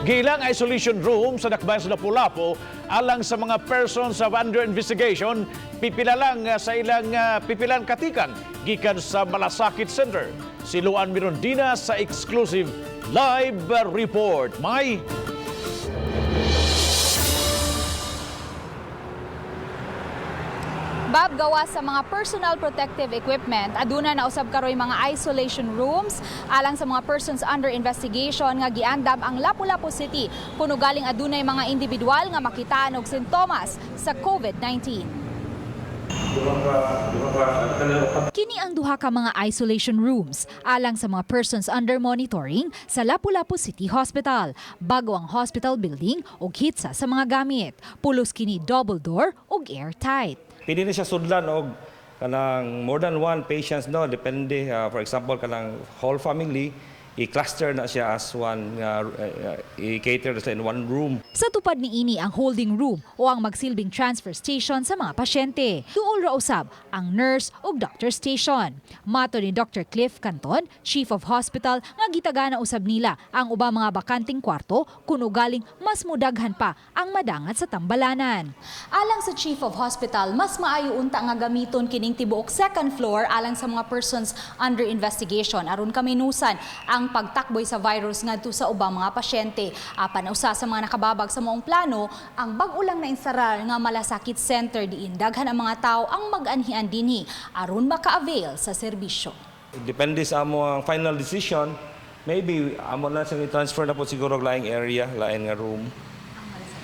Giilang isolation room sa dakbayan sa Lapu-Lapu alang sa mga persons of under investigation, pipila lang sa ilang pipilan katikan gikan sa Malasakit Center. Si Luan Mirondina sa exclusive live report. May Bob, gawa sa mga personal protective equipment, aduna na usab karoy mga isolation rooms alang sa mga persons under investigation nga giandam ang Lapu-Lapu City. Kuno galing adunay mga individual nga makitaan og sintomas sa COVID-19. Kini ang duha ka mga isolation rooms alang sa mga persons under monitoring sa Lapu-Lapu City Hospital. Bago ang hospital building ug hitsa sa mga gamit. Pulos kini double door ug airtight. Pwede na siya sudlan og kanang more than one patients, no, depende. For example, kanang whole family, i-cluster na siya as one, i-cater sa in one room. Sa tupad niini ang holding room o ang magsilbing transfer station sa mga pasyente. Duol ra usab ang nurse ug doctor station. Mato ni Dr. Cliff Canton, Chief of Hospital, nga gitagana usab nila ang ubang mga bakanting kwarto kuno galing mas mudaghan pa ang madangat sa tambalanan. Alang sa Chief of Hospital, mas maayo unta nga gamiton kining tibuok second floor alang sa mga persons under investigation aron kaminusan ang pagtakboy sa virus ngadto sa ubang mga pasyente. Apan usa sa mga nakababag sa maong plano ang bag-o lang na instalar nga Malasakit Center, diin daghan ang mga tao ang mag-anhian dinhi aron maka-avail sa serbisyo. Depende sa amo ang final decision, maybe amo na siyang i-transfer na po siguro og laing area, lain nga room,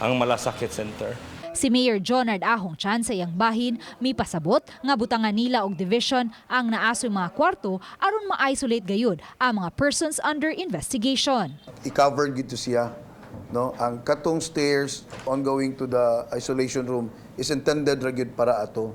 ang Malasakit Center. Si Mayor Jonard Ahong Chan, sa iyang bahin, mipasabot nga butangan nila og division ang naasoy mga kwarto aron ma-isolate gayud ang mga persons under investigation. I-cover gito siya, no? Ang katong stairs ongoing to the isolation room is intended ra gyud para ato.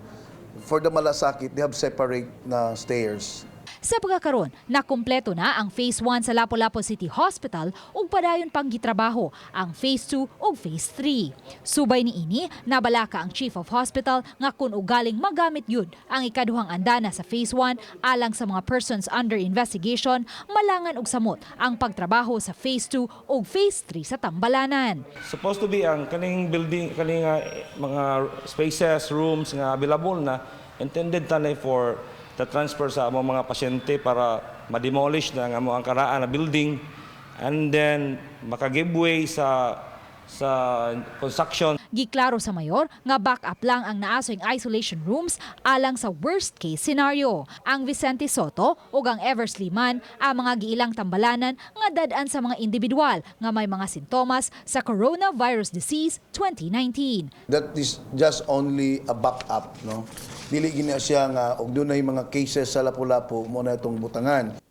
For the Malasakit, they have separate na stairs. Sa pagkakaron, nakumpleto na ang Phase 1 sa Lapu-Lapu City Hospital ug padayon pang gitrabaho ang Phase 2 ug Phase 3. Subay niini, nabalaka ang Chief of Hospital nga kun ugaling magamit yun ang ikaduhang andana sa Phase 1 alang sa mga persons under investigation, malangan og samot ang pagtrabaho sa Phase 2 ug Phase 3 sa tambalanan. Supposed to be ang kaning building, kaning mga spaces, rooms nga available na intended tanay for the transfer sa among mga pasyente para ma-demolish na ang amo ang karaan na building and then maka-give way sa construction. Giklaro sa mayor nga backup lang ang naasoy isolation rooms alang sa worst case scenario. Ang Vicente Soto ug ang Eversley man ang mga giilang tambalanan nga dad-an sa mga individual nga may mga sintomas sa coronavirus disease 2019. That is just only a backup, no? Dili gina siya nga og dunay mga cases sa Lapu-Lapu mo na itong butangan.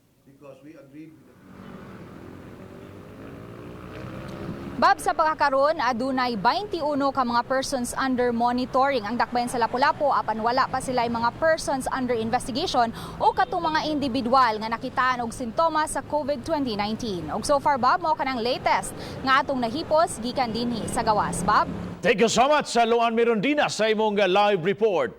Bob, sa pagkakaroon, adunay 21 ka mga persons under monitoring ang dakbayan sa Lapu-Lapu, apan wala pa sila mga persons under investigation o katong mga individual nga nakitaan og sintomas sa COVID-2019. Og so far, Bob, mao kanang latest nga atong nahipos gikan dinhi sa gawas. Bob? Thank you so much sa Luan Mirondina sa imong live report.